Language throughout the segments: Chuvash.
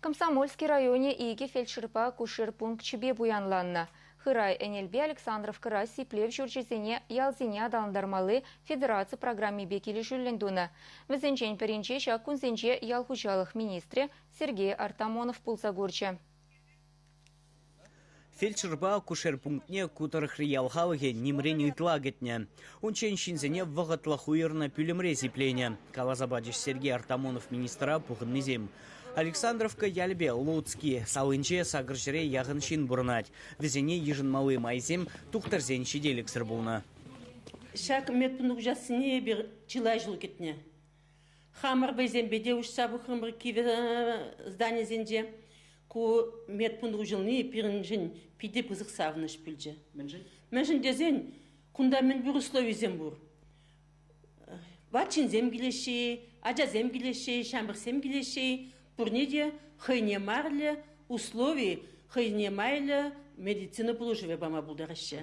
Комсомольски районӗ икӗ фельдшерпа акушер пункчӗпе пуянланнӑ. Хырай Ӗнелпе Александровкӑра сиплев ҫурчӗсене ялсене аталантармалли федераци программипе килӗшӳллӗн тунӑ. Вӗсенчен пӗринче ҫак кунсенче ял хуҫалӑх министрӗ Сергей Артамонов пулса курчӗ. Фельдшерпа акушер пунктне ку тӑрӑхри ял халӑхӗ нимрен ытла кӗтнӗ. Унччен ҫынсене вӑхӑтлӑх уйӑрнӑ пӳлӗмре сипленӗ, каласа пачӗҫ Сергей Артамонов министра пухӑннисем. Александровка ялӗпе Луцки салинче сакӑр ҫӗре яхӑн ҫын пурӑнать. Вӗсене йышӑнмалли майсем тухтӑрсен ҫителӗксӗр пулнӑ. Ҫак медпункт уҫассине эпир чылай ҫул кӗтнӗ. Хамӑр вӑйсемпе те уҫса пӑхрӑмӑр кивӗ зданисенче. Ку медпункт уҫӑлни пирӗншӗн питӗ пысӑк савӑнӑҫ пулчӗ. Мӗншӗн? Мӗншӗн тесен кунта мӗнпур условисем пур. Ват ҫынсем килеҫҫӗ-и, ачасем килеҫҫӗ-и, ҫамрӑксем килеҫҫӗ-и, пурне те хӑйне марлӗ услови, хӑйне майлӑ медицина пулӑшӑвӗ пама пултараҫҫӗ.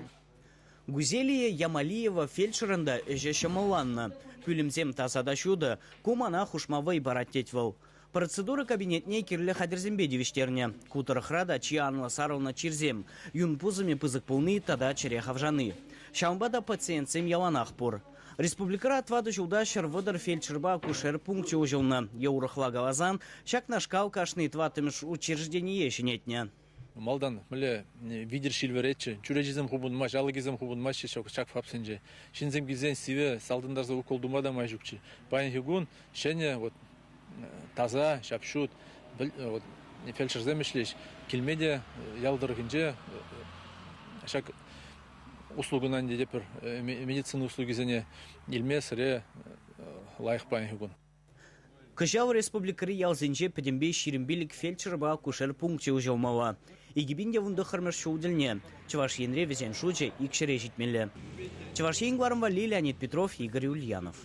Гузелия Ямалиева фельдшерӑн та ӗҫӗ ҫӑмӑлланнӑ. Пӳлӗмсем таса та ҫутӑ, ку мана хушма вӑй парать тет вӑл. Процедура кабинетне кирлӗ хатӗрсемпе тивӗҫтернӗ. Ку тӑрӑхра та чи анлӑ сарӑлнӑ чирсем, юн пусӑмӗ пысӑк пулни тата чӗре хавшани. Ҫавӑнпа та пациентсем яланах пур. Республикӑра тӑватӑ ҫулта 130 фельдшерпа акушер пункчӗ уҫӑлнӑ. Е урӑхла каласан, ҫакнашкал кашни тӑваттӑмӗш учреждение ҫӗнетнӗ. Малтан мӗнле витӗр ҫил вӗретчӗ, чӳречесем хупӑнмасть, алӑкӗсем хупӑнмаҫҫӗ ҫак ФАПсенче. Ҫынсем килсен сивӗ салтӑнтарса укол тума та май ҫукчӗ. Паянхи кун ҫӗнӗ вот таса, ҫап-ҫут вот фельдшерсем ӗҫлеҫ. Килме те ял тӑрӑхӗнче ҫак услугӑна ӗнтӗ тепӗр медицина услугисене илме сӗре лайӑх паянхи кун. Кӑҫал республикӑри ялсенче пӗтӗмпе 25 фельдшерпа акушер пункчӗ уҫӑлмалла. 2019 ҫул тӗлне Чӑваш Енре вӗсен шучӗ икҫӗре ҫитмелле. Чӑваш Ен кӑларӑм валли Леонид Петров, Игорь Ульянов.